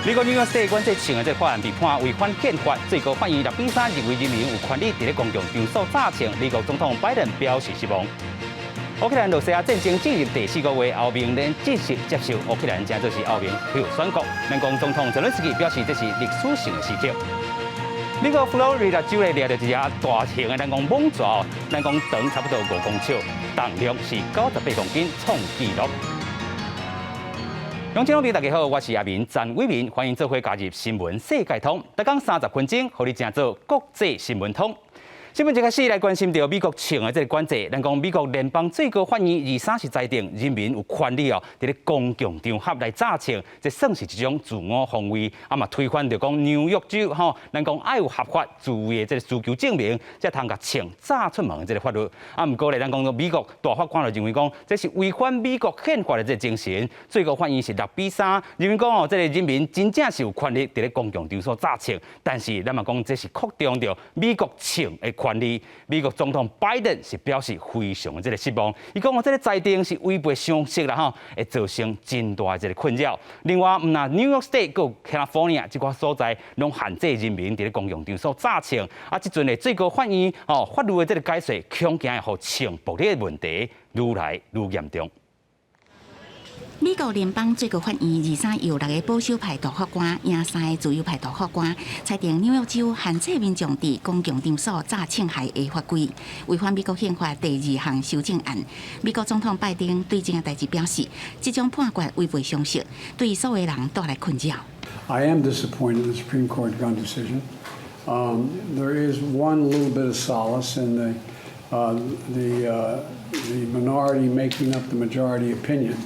美國紐約市管制槍的這個法案被判違反憲法，最高法院6比3認為人民有權利佇咧公共場所詐槍。美國總統拜登表示失望。烏克蘭羅西亞戰爭進入第四個月，歐盟咧正式接受烏克蘭成做是歐盟候選國。美國總統澤倫斯基表示，這是歷史性的時刻。美國佛羅里達州咧掠著一隻大型的咱講蟒蛇，咱講長差不多5公尺，重量是98公斤，創紀錄。鄉親朋大家好，我是阿明詹偉明，歡迎做伙加入新聞世界通，逐工30分鐘，予你成做國際新聞通。新聞一開始來關心著美國槍的這個管制，咱講美國聯邦最高法院二三是裁定，人民有權利哦，佇咧公共場合來詐槍，這算是一種自我防衛。啊嘛推翻著講紐約州吼，咱講愛有合法自衛的這個需求證明，才通共槍詐出門的這個法律。啊，毋過咧，咱講美國大法官就認為講，這是違反美國憲法的這個精神。最高法院是6比3，認為講哦，這個人民真正是有權利佇咧公共場所詐槍，但是咱嘛講這是擴張著美國槍的權利。美國總統拜登是表示非常的這個失望，伊講哦，這個裁定是違背常識啦吼，會造成真大的這個困擾。另外，毋但 New York State 佮 California 這寡所在，攏限制人民佇咧公共場所詐槍。啊，這陣的最高法院吼法律的這個解釋，恐驚會予槍暴力的問題愈來愈嚴重。美國聯邦最高法院二三由六个保守派大法官贏三个自由派大法官，裁定紐約州限制民眾佇公共場所詐槍械的法規，違反美國憲法第二項修正案。美國總統拜登對這件代誌表示，這種判決違背常識，對所有人帶來困擾。 I am disappointed in the Supreme Court gun decision. There is one little bit of solace in the minority making up the majority opinion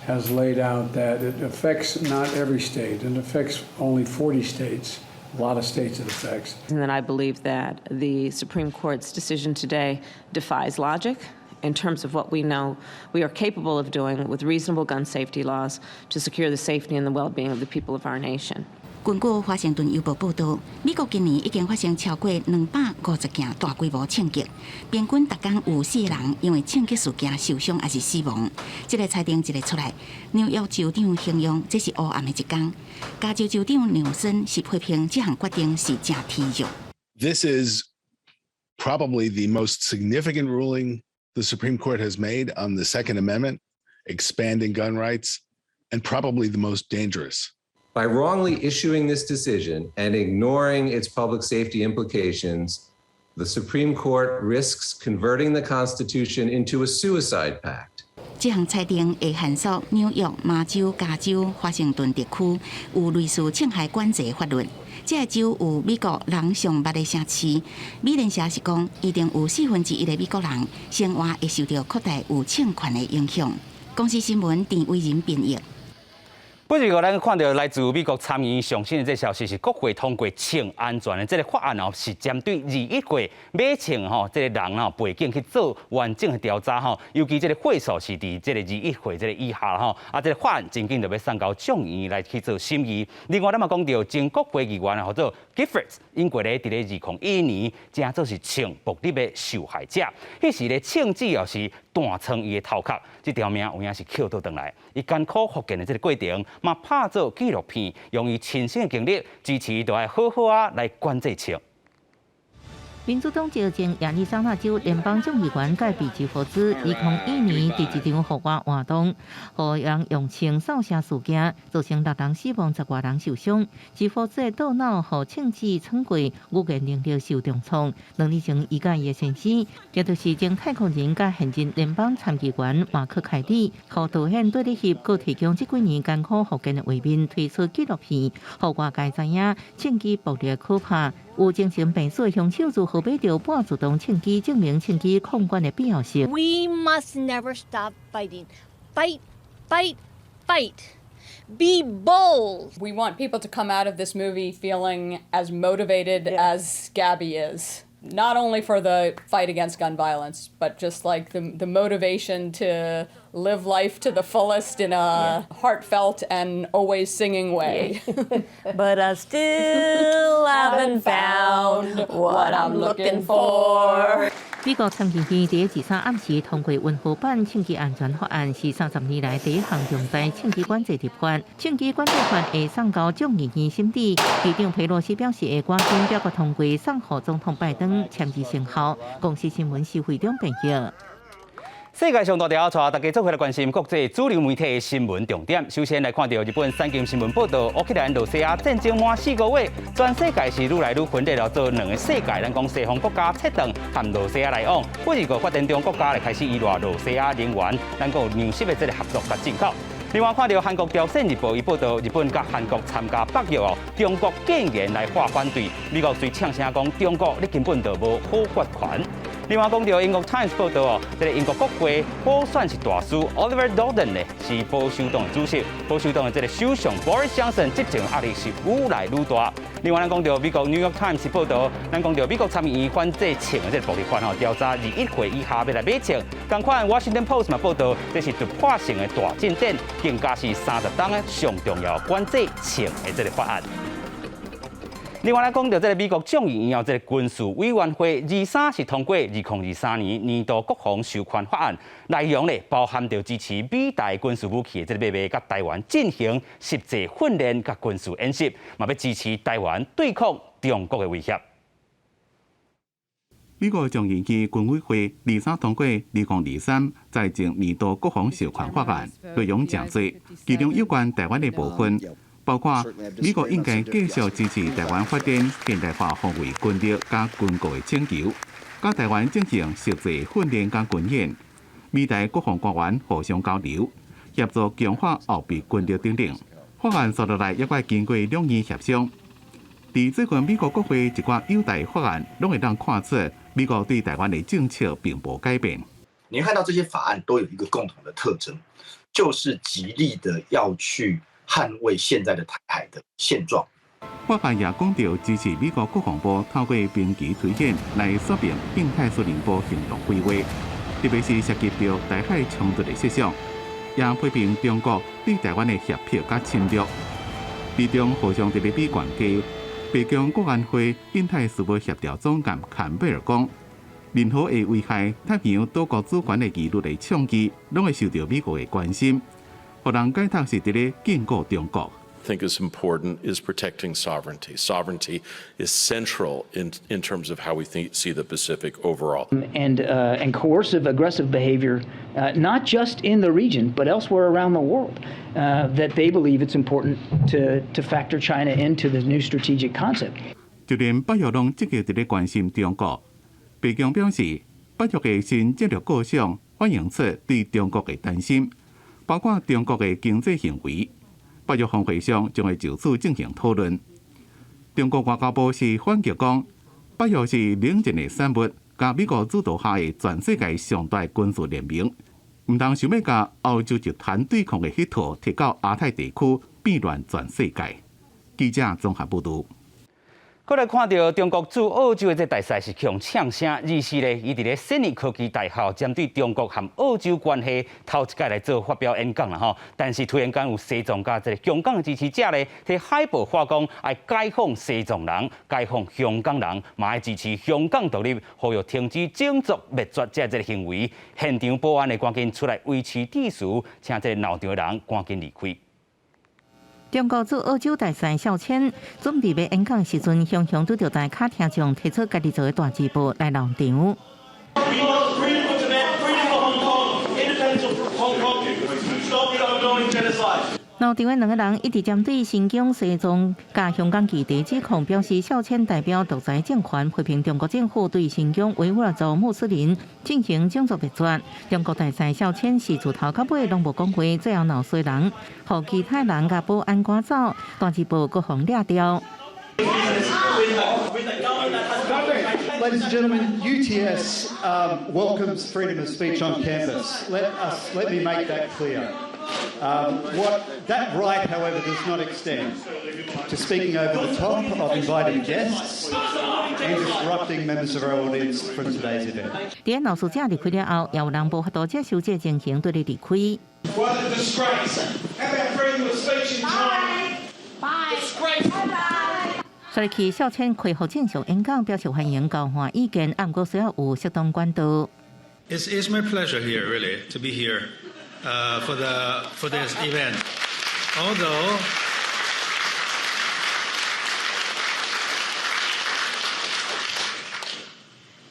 has laid out that it affects not every state. It affects only 40 states. A lot of states it affects. And then I believe that the Supreme Court's decision today defies logic in terms of what we know we are capable of doing with reasonable gun safety laws to secure the safety and the well-being of the people of our nation. 根據華盛頓郵報報導，美國今年已經發生超過250件大規模槍擊，平均逐工有四個人因為槍擊事件受傷抑是死亡。這个裁定一个出來，紐約州長形容這是烏暗的一天。加州州長紐森是批評這項決定是誠體弱。 This is probably the most significant ruling the Supreme Court has made on the Second Amendment, expanding gun rights, and probably the most dangerous. By wrongly issuing this decision and ignoring its public safety implications, the Supreme Court risks converting the Constitution into a suicide pact. 這項裁定會限縮紐約、麻州、加州、華盛頓特區有類似槍械管制法律。這个州有美國人上捌的城市，美聯社是講，一定有四分之一的美國人生活會受著擴大有槍權的影響。公視新聞鄭偉仁編譯。不過，咱看著來自美國參議院上新的這個消息是國會通過槍安全的這个法案哦，是針對21歲買槍吼這个人吼背景去做完整的調查吼，尤其這个歲數是佇這个21歲這个以下吼，啊，這个法案真緊就欲送到眾議院來去做審議。另外，咱嘛講著前國會議員叫做 Giffords，英國咧佇咧2001年，成做是槍暴力的受害者，彼時咧槍子哦是彈穿伊的頭殼，這條命有影是抾倒轉來。伊艱苦復健的這个過程，嘛拍做紀錄片，用伊親身的經歷支持，著愛好好仔來管制槍。民主黨籍前亞利桑那州聯邦眾議員蓋比吉佛茲，2001年佇一場戶外活動，予人用槍掃射事件，造成六人死亡、十外人受傷。吉佛茲的大腦予槍子穿過，語言能力受重創。2年前，伊佮伊的先生，也就是前太空人佮現任聯邦參議員馬克凱利，予導演對立翕，閣提供這幾年艱苦復健的畫面，推出紀錄片，予外界知影槍支暴力的可怕。有精神病史的兇手如何買著半自動槍支，證明槍支控管的必要性。 We must never stop fighting. Fight, fight, fight. Be bold. We want people to come out of this movie feeling as motivated as Gabby is. Not only for the fight against gun violence, but just like the motivation to live life to the fullest in a heartfelt and always singing way. But I still haven't found what I'm looking for. 美國參議院佇二三暗時通過溫和版槍支安全法案，是30年來第一項重大槍支管制立法。槍支管制法會送交眾議院審理。議長佩洛西表示會趕緊表決通過，送予總統拜登簽字生效。公視新聞是會長編譯。世界上大條，帶大家做伙來關心國際主流媒體的新聞重點。首先來看著日本產經新聞報導，烏克蘭、羅西亞戰爭滿4個月，全世界是愈來愈分裂了，做兩個世界。咱講西方國家切斷和羅西亞來往，不過發展中國家來開始依賴羅西亞能源，咱講有糧食的這个合作佮進口。另外看著韓國朝鮮日報伊報導，日本佮韓國參加北約哦，中國竟然來發反對，美國隨嗆聲講中國你根本就無否決權。另外講著英國 Times 報導哦，這个英國國會補選是大輸，Oliver Dowden 呢是保守黨的主席，保守黨的這个首相 Boris Johnson 執政壓力是愈來愈大。另外，咱講著美國 New York Times 報導，咱講著美國參議院反制槍的這个暴力法吼，調查21歲以下欲來買槍。仝款 Washington Post 嘛報導，這是突破性的大進展，更加是30冬的上重要管制槍的這个法案。另外來講著這个美國眾議院這个軍事委員會二三是通過2023年年度國防授權法案，內容咧包含著支持美台軍事武器的這个買賣，佮台灣進行實際訓練佮軍事演習，嘛欲支持台灣對抗中國的威脅。美國眾議院軍委會二三通過2023財政年度國防授權法案，內容誠濟，其中有關台灣的部分，包括美國應該繼續支持台灣發展現代化防衛軍力佮軍購的請求，佮台灣進行實際訓練佮軍演，美台國防官員互相交流，協助強化後備軍力等等。法案紲落來，猶閣經過兩院協商。佇最近美國國會一寡友台法案，攏會當看出美國對台灣的政策並無改變。你看到這些法案都有一個共同的特徵，就是極力的要去捍衛現在的台海的現狀。法案也講著支持美國國防部透過兵棋推演來說明印太司令部行動規劃，特別是涉及著台海衝突的設想，也批評中國對台灣的脅迫佮侵略。美中互相佇咧比懸價，白宮國安會印太事務協調總監坎貝爾講，任何會危害太平洋島國主權的疑慮的衝擊，攏會受著美國的關心。予人解讀是佇咧警告中國。 Think is important is protecting sovereignty. Sovereignty is central in terms of how we see the Pacific overall. And coercive, aggressive behavior, not just in the region, but elsewhere around the world, that they believe it's important to factor China into the new strategic concept. 就連北約攏積極佇咧關心中國。白宮表示，北約的新戰略構想反映出對中國的擔心，包括中國的經濟行為。北約峰會上將會就此進行討論。中國外交部是反擊講，北約是冷戰的產物，佮美國主導下的全世界上大軍事聯盟，毋通想欲共歐洲集團對抗的彼套提到亞太地區，變亂全世界。記者綜合報導。閣來看著中國駐澳洲的這大使是予嗆聲，24咧，伊佇咧悉尼科技大學針對中國和澳洲關係頭一擺來做發表演講啦吼。但是突然間有西藏佮這个香港的支持者咧，提海報喊講愛解放西藏人，解放香港人，嘛愛支持香港獨立，呼籲停止種族滅絕這這个行為。現場保安會趕緊出來維持秩序，請這个鬧場的人趕緊離開。中國駐澳洲大使肖謙準備欲演講時陣，雄雄拄著大卡聽眾提出家己做的大字報來鬧場。 We want freedom for Tibet, freedom for Hong Kong, independence for Hong Kong, stop the ongoing genocide. 鬧場的兩個人一直針對新疆、西藏佮香港議題指控，表示肖謙代表獨裁政權批評中國政府對新疆維吾爾族穆斯林進行種族滅絕。中國大使肖謙是自頭到尾攏無講話，最後鬧衰人，予其他人共保安趕走，大字報閣予掠掉。 Ladies and gentlemen, UTS welcomes freedom of speech on campus. Let me make that clear. That right, however, does not extend to speaking over the top of invited guests and disrupting members of our audience from today's event. 佇鬧事者離開了後，也有人無法度接受這情形，綴咧離開。 What a disgrace. How about freedom of speech in China? Disgraceful. 所以去肖千開復正常演講，表示歡迎交換意見，毋過需要有適當管道。 It's my pleasure here, really, to be here for this event.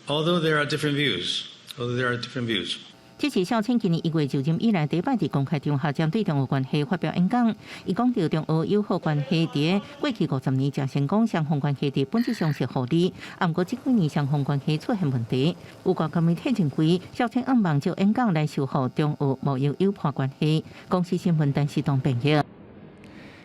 Although there are different views, although there are different views. 這是蕭千今年1月就任以來第一擺佇公開場合針對中俄關係發表演講。伊講著中俄友好關係佇過去50年誠成功，雙方關係佇本質上是互利。毋過這幾年雙方關係出現問題。有外國媒體認為，蕭千向望藉演講來修復中俄貿易友伴關係。公視新聞陳時東編譯。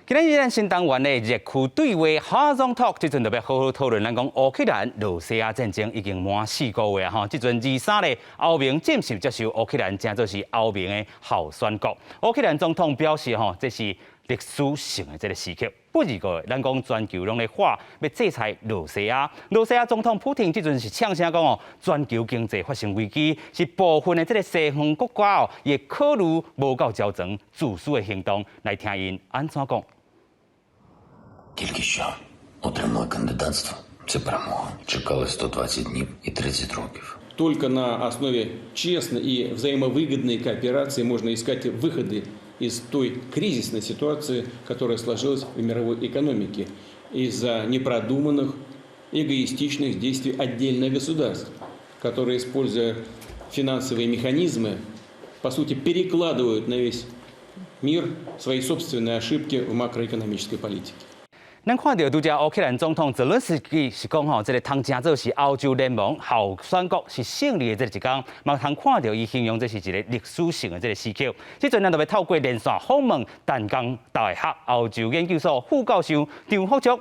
今日咱新單元的熱區對話 Hot Zone Talk，這陣特別好好討論。咱講烏克蘭、羅西亞戰爭已經滿4個月吼，這陣23日歐盟正式接受烏克蘭，成做是歐盟的候選國。烏克蘭總統表示吼，這是歷史性的這個時刻。不二個，咱講全球攏咧喊欲制裁羅西亞。羅西亞總統普丁這陣是嗆聲講哦，全球經濟發生危機，是部分的這個西方國家哦，會考慮無夠周全、自私的行動。來聽𪜶按怎講。 Тільки що отримали кандидатство. Це перемога. Чекали 120 днів і 30 років. Только на основе честной и взаимовыгодной кооперации можно искать выходы из той кризисной ситуации, которая сложилась в мировой экономике из-за непродуманных, эгоистичных действий отдельных государств, которые, используя финансовые механизмы, по сути, перекладывают на весь мир свои собственные ошибки в макроэкономической политике. 咱看著拄才烏克蘭總統澤倫斯基是講吼，這個通成做是歐洲聯盟候選國是勝利的這個一天，嘛通看著伊形容這是一個歷史性的這個時刻。這陣咱就欲透過連線訪問淡江大學歐洲研究所副教授張福祝。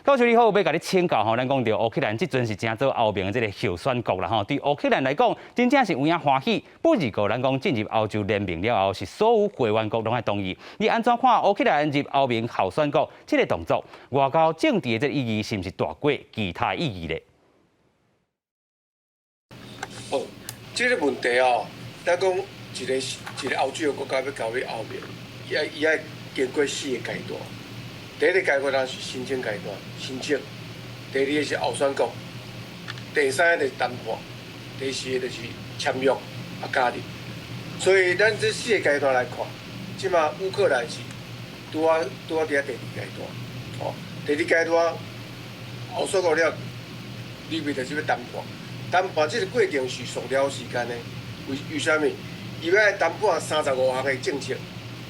教授你好，欲共你請教吼，咱講著烏克蘭這陣是成做歐盟的這個候選國啦吼，對烏克蘭來講，真正是有影歡喜。不二個，咱講進入歐洲聯盟了後，是所有會員國攏愛同意。你按怎看烏克蘭入歐盟候選國這個動作，外交政治的這個意義是毋是大過其他意義咧？哦，這個問題哦，咱講一個一個歐洲的國家欲加入歐盟，伊愛經過四個階段。第一個階段是申請階段，申請；第二個是候選國；第三個就是談判；第四個就是簽約啊加入。所以咱這四個階段來看，這馬烏克蘭是拄仔拄仔佇遐第二階段，哦，第二階段候選國了，入去就是欲談判。談判這個過程是需要時間的，為為啥物？伊欲愛談判35項的政策，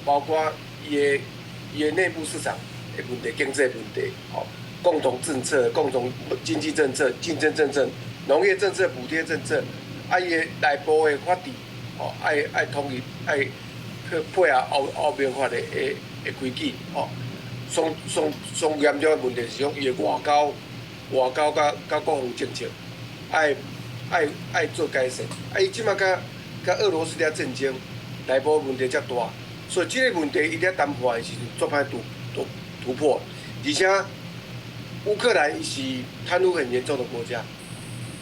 包括伊的內部市場的問題、經濟問題，吼，共同政策、共同經濟政策、競爭政策、農業政策、補貼政策，啊，伊的內部的法治，吼，愛統一，愛去配合歐盟法的規矩，吼。上上上嚴重的問題是講伊的外交佮國防政策，愛做改善。啊，伊這馬佮俄羅斯佇遐戰爭，內部問題遮大，所以這個問題伊咧談判的時陣，足歹突破，而且烏克蘭伊是貪污很嚴重的國家，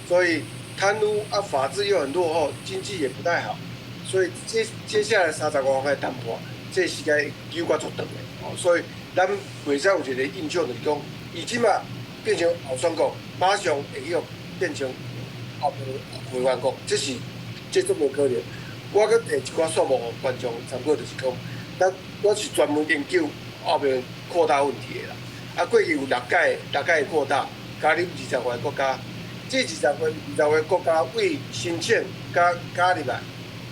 所以貪污啊，法治又很落後，經濟也不太好，所以接下來35項的談判，這時間糾葛足長的，哦，所以咱袂使有一個印象就是講，伊這馬變成候選國，馬上會去變成歐盟會員國，這是這足無可能。我閣提一寡數目予觀眾參考，就是講，咱我是專門研究歐盟擴大問題的啦。啊，過去有六屆擴大，加入20外個國家，這20外個國家為申請佮加入來，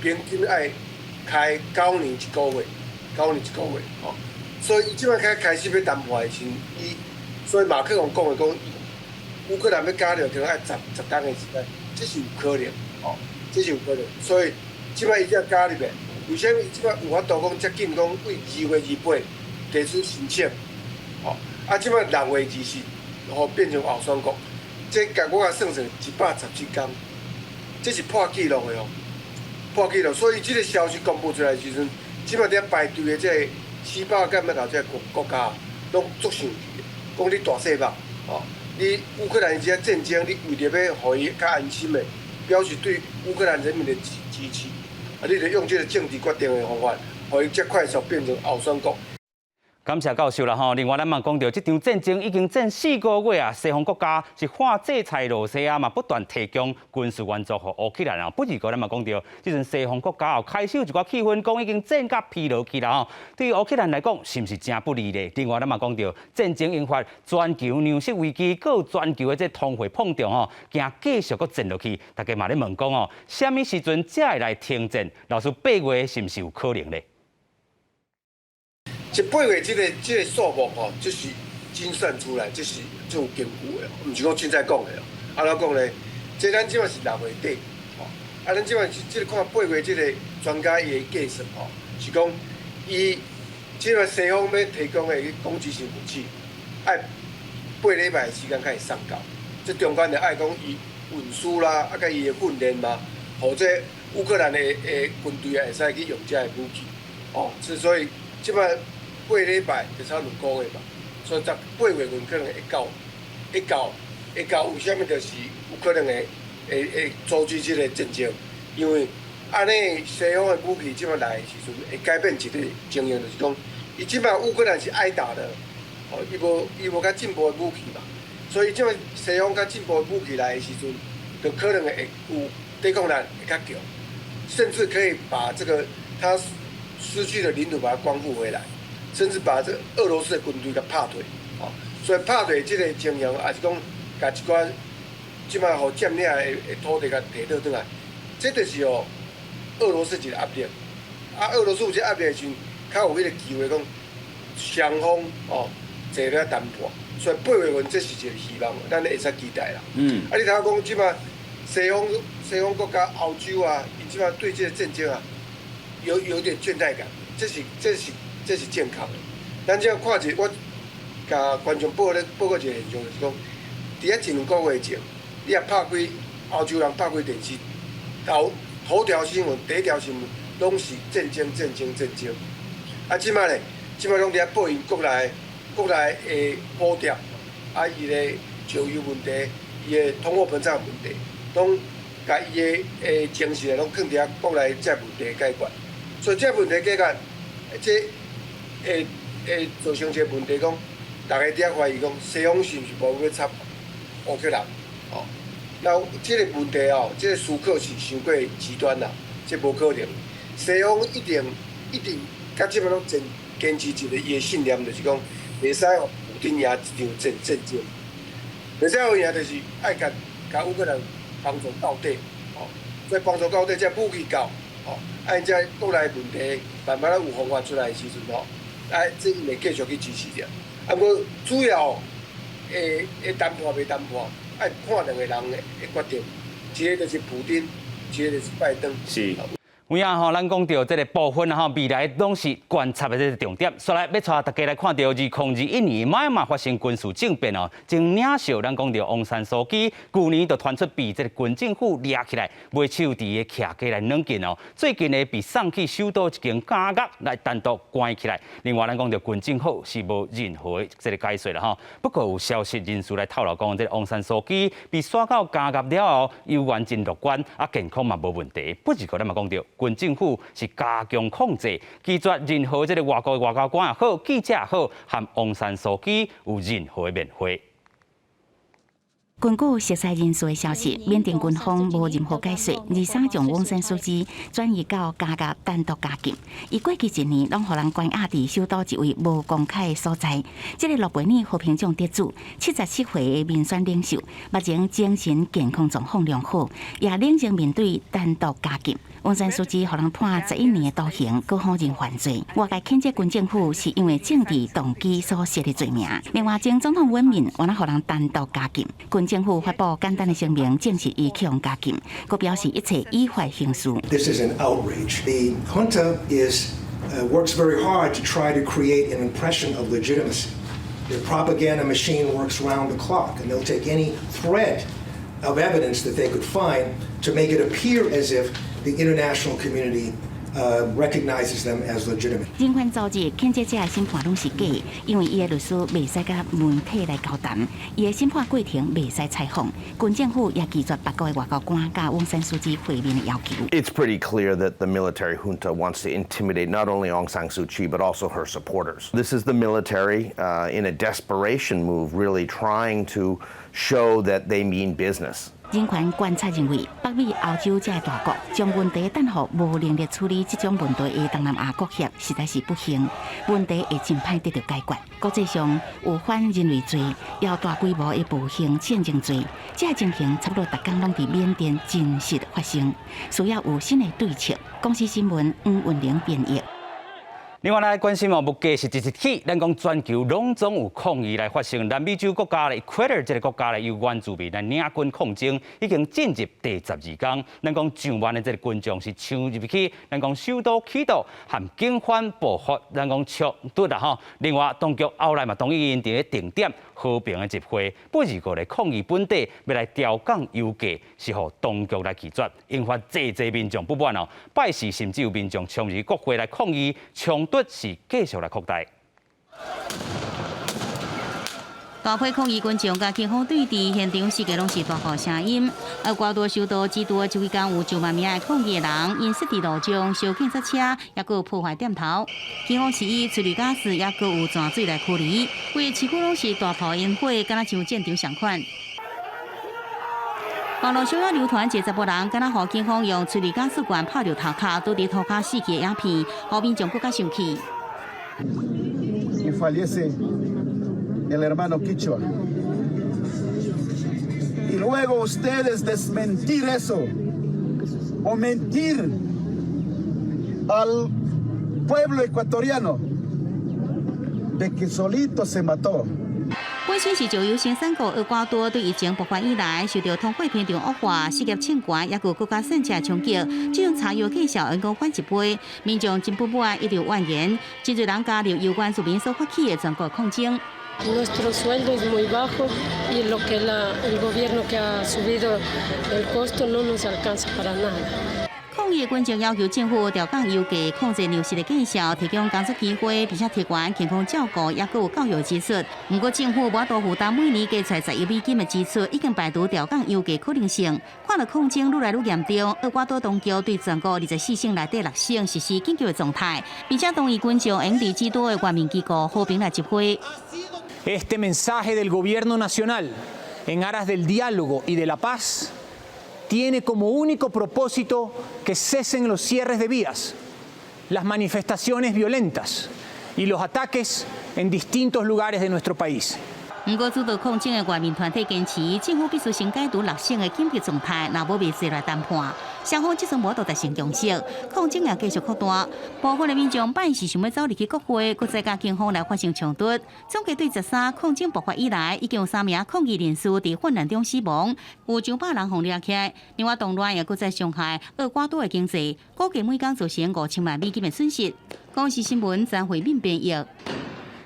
平均愛開9年一個月，九年一個月，吼。所以伊這擺開始欲談判的時陣，伊所以馬克龍講的講，烏克蘭欲加入，可能愛十冬的時間，這是有可能，吼，這是有可能。所以這擺伊才加入的，為啥物這擺有法度講遮緊講為2月28提出申請，吼，啊，這擺6月20吼變成候選國，這共我共算算117天，這是破紀錄的哦，破紀錄。所以這個消息公布出來的時陣，這擺佇遐排隊的這個西巴干乜頭這個國家攏足生氣的，講你大細目，吼，你烏克蘭這戰爭，你為著欲予伊較安心的，表示對烏克蘭人民的支持，啊，你就用這個政治決定的方法，予伊遮快速變成候選國。感謝教授啦吼。另外，咱嘛講著，這場戰爭已經戰4個月啊，西方國家是反制裁羅西亞嘛，不斷提供軍事援助予烏克蘭啊。不過，咱嘛講著，這陣西方國家哦，開始有一寡氣氛，講已經戰甲疲勞去啦吼。對於烏克蘭來講，是毋是誠不利咧？另外，咱嘛講著，戰爭引發全球糧食危機，閣有全球的這通貨膨脹吼，驚繼續閣戰落去。大家嘛咧問講哦，啥物時陣才會來停戰？老師8月是毋是有可能咧？這八月這個數目吼，這是精算出來，這是這有根據的，毋是講凊彩講的哦。按怎講咧？這咱這馬是6月底，吼，啊，咱這馬這個看八月這個專家伊的計算吼，是講伊這個西方欲提供的攻擊性武器，愛8禮拜的時間才會送到。這中間就愛講伊運輸啦，啊，佮伊的訓練嘛，予這烏克蘭的軍隊也會使去用這个武器，哦，所以這擺八禮拜就差2個月嘛，所以十8月份可能會到，會到，會到，為啥物就是有可能會阻止這個戰爭？因為按呢西方的武器這擺來的時陣，會改變一個情形，就是講，伊這擺烏克蘭是挨打的，哦，伊無較進步的武器嘛，所以這擺西方較進步的武器來的時陣，就可能會有抵抗力會較強，甚至可以把這個他失去的領土把它光復回來。甚至把這俄羅斯的軍隊共拍退，哦，所以拍退這個情形，也是講，共一寡這擺予佔領的土地共提倒轉來，這就是予俄羅斯一個壓力。啊，俄羅斯有這壓力的時陣，較有彼個機會講雙方哦坐咧談判，所以8月份這是一個希望，咱會使期待啦。啊，你頭講這擺西方國家、歐洲啊，伊這擺對這個戰爭啊，有點倦怠感，這是健康的。咱這樣看者，我共觀眾報告一個現象，就是講，佇遐一兩個月前，你若拍開歐洲人拍開電視，頭條新聞、第一條新聞，攏是戰爭、戰爭、戰爭。啊，這擺咧，這擺攏佇遐報𪜶國內的補貼，啊，伊的石油問題，伊的通貨膨脹問題，攏共伊的精神攏囥佇遐國內這問題解決。所以這問題解決，這會造成一個問題，講逐家佇遐懷疑講，西方是毋是無欲插烏克蘭？哦，那這個問題哦，這個思考是傷過極端啦，這無可能。西方一定一定，佮這擺攏堅持一個伊的信念，就是講，袂使予普丁贏一場戰爭，袂使予贏，就是愛共烏克蘭幫助到底，哦，所以幫助到底，這武器夠，哦，啊，這國內問題慢慢仔有方法出來的時陣吼，啊，這伊會繼續去支持著。啊，毋過主要會談判袂談判，愛看兩個人的決定，一個就是普丁，一個就是拜登。是。有影吼，咱講著這個部分吼，未來攏是觀察的這個重點。煞來欲帶大家來看著2021年，緬馬發生軍事政變哦，前領袖咱講著翁山蘇姬，舊年就傳出被這個軍政府掠起來，賣手佇个徛家來軟禁哦。最近呢，被送去首都一間監獄來單獨關起來。另外，咱講著軍政府是無任何的這個解說啦吼。不過有消息人士來透露講，這個翁山蘇姬被徙到監獄了後，猶原真樂觀，啊健康嘛無問題。不過咱嘛講著，軍政府是加強控制，拒絕任何這個外國外交官也好，記者也好，和翁山蘇姬有任何的面會。根據熟似人士的消息，緬甸軍方無任何解說，23將翁山蘇姬轉移到監獄單獨監禁。伊過去一年攏予人關押佇首都一位無公開的所在。這個諾貝爾和平獎得主、77歲的民選領袖，目前精神健康狀況良好，也冷靜面對單獨監禁。翁山蘇姬予人判11年的徒刑，閣否認犯罪。外界譴責軍政府是因為政治動機所設的罪名。另外，前總統尹敏原來予人單獨監禁。軍政府發布簡單的聲明，證實伊予人監禁，閣表示一切依法行事。 This is an outrage. The junta is works very hard to try to create an impression of legitimacy. Their propaganda machine works round the clock, and they'll take any thread of evidence that they could find to make it appear as if the international community Recognizes them as legitimate. 人權組織譴責這个審判攏是假，因為伊的律師袂使佮媒體來交談，伊的審判過程袂使採訪。軍政府也拒絕別國的外交官佮翁山蘇姬會面的要求。 It's pretty clear that the military junta wants to intimidate not only Aung San Suu Kyi but also her supporters. This is the military in a desperation move, really trying to show that they mean business. 人權觀察認為，北美、歐洲這个大國將問題等予無能力處理這種問題的東南亞國協，實在是不幸。問題會真歹得到解決。國際上有反人類罪，也有大規模的暴行戰爭罪，這个情形差不多逐工攏佇緬甸真實發生，需要有新的對策。公視新聞黃文玲編譯。另外來關心哦，物價是一直起，咱講全球攏總有抗議來發生。南美洲國家咧，厄瓜多爾這个國家咧，由原住民來領軍抗爭，已經進入第12工。咱講上萬的這个群眾是衝入去，咱講首都基多和警方爆發，咱講衝突啦吼。另外，當局後來嘛同意𪜶佇咧定點和平的集會，不過咧抗議本底欲來調降油價，是予當局來拒絕，引發濟濟民眾不滿哦。拜四甚至有民眾衝入國會來抗議，衝突是繼續來擴大。大批抗議群眾佮警方對峙，現場四界攏是大炮聲音。厄瓜多首都基多這幾工有上萬名的抗議的人，𪜶設佇路障、燒警察車，抑閣有破壞店頭。警方是以催淚瓦斯，抑閣有泉水來驅離。規個市區攏是大炮煙火，敢若像戰場仝款。網路上也流傳一個查埔人，敢若予警方用催淚瓦斯罐拍著頭殼，倒佇塗跤死去的影片，予民眾閣較生氣。 Fallece el hermano Kichwa. Y luego ustedes desmentir eso o mentir al pueblo ecuatoriano de que solito se mató. 本身是石油生產國厄瓜多，對疫情爆發以來，受著通貨膨脹惡化、失業衝懸，抑閣國家稅制衝擊，這種柴油價數會閣翻一倍，民眾真不滿，一直怨言，真濟人加入由原住民所發起的全國抗爭。 Nuestro sueldo es muy bajo y lo que el gobierno que ha subido el costo no nos alcanza para nada. 抗議群眾要求政府調降油價、控制糧食的價數、提供工作機會，並且提懸健康照顧，抑閣有教育支出。毋過政府無法度負擔每年加出10億美金的支出，已經排除調降油價可能性。看著抗爭愈來愈嚴重，厄瓜多當局對全國24省內底六省實施緊急的狀態，並且同意群眾會佇基多的原民機構和平來集會。 Este mensaje del gobierno nacional en aras del diálogo y de la paz tiene como único propósito que cesen los cierres de vías, las manifestaciones violentas y los ataques en distintos lugares de nuestro país. 毋過主導抗爭的原民團體堅持，政府必須先解除六省的緊急狀態，若無袂坐來談判。雙方這陣無法度達成共識，抗爭也繼續擴大。部分的民眾拜四想欲走入去國會，閣再佮警方來發生衝突。總計對13抗爭爆發以來，已經有三名抗議人士佇混亂中死亡，有上百人予掠起來。另外，動亂也閣再傷害厄瓜多的經濟，估計每工造成5000萬美金的損失。公視新聞張惠敏編譯。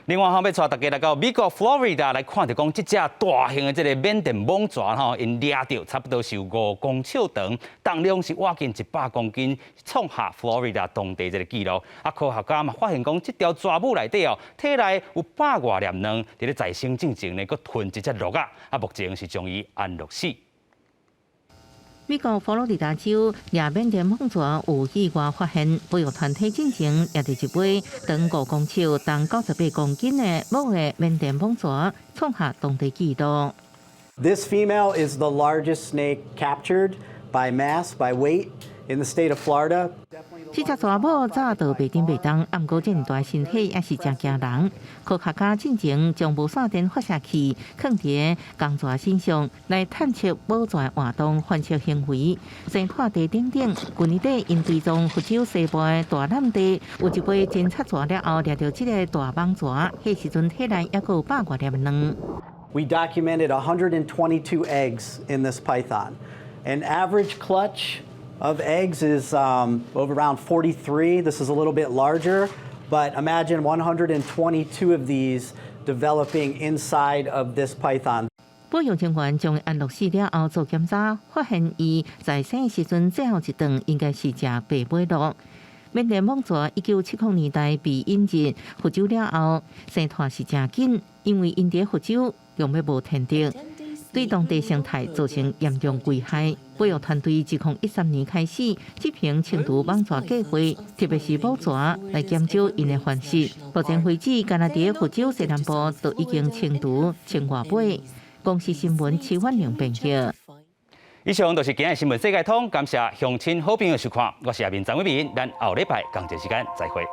另外，吼，欲帶大家來到美國佛羅里達來看著講，這隻大型的這个緬甸蟒蛇吼，𪜶掠著差不多是有5公尺長，重量是倚近100公斤，創下佛羅里達當地這个紀錄。啊，科學家嘛發現講，這條蛇母內底哦，體內有百外粒卵，佇咧再生進前呢，閣吞一隻鹿仔。啊，目前是將伊安樂死。美國佛羅里達州掠緬甸蟒蛇有意外發現，保育團體進前掠著一尾長5公尺、重98公斤的母的緬甸蟒蛇，創下當地紀錄。 This female is the largest snake captured by mass, by weight in the state of Florida. 這隻蛇母早就袂振袂動，毋過這麼大身體也是誠驚人。科學家進前將無線電發射器囥佇公蛇身上，來探測母蛇活動繁殖行為、生破地等等。去年底，𪜶追蹤佛州西部的大欖地，有一尾偵察蛇了後，掠著這个大蟒蛇，彼時陣體內猶閣有百外粒卵。 We documented 122 eggs in this python. An average clutch of eggs is over around 43. This is a little bit larger, but imagine 122 of these developing inside of this python. 保育人員將伊安樂死了後做檢查，發現伊在生時陣最後一頓應該是食白尾鹿。緬甸蟒蛇1970年代被引入佛州了後，生湠是誠緊，因為𪜶佇佛州用欲無天敵，對當地生態造成嚴重危害。保育團隊自2013年開始執行清除蟒蛇計劃，特別是母蛇來減少𪜶的繁殖。目前為止，干焦佇佛州西南部就已經清除千外尾。公視新聞徐婉玲編輯。以上就是今日新聞世界通，感謝鄉親好朋友收看，我是阿明張偉明，咱後禮拜仝一時間再會。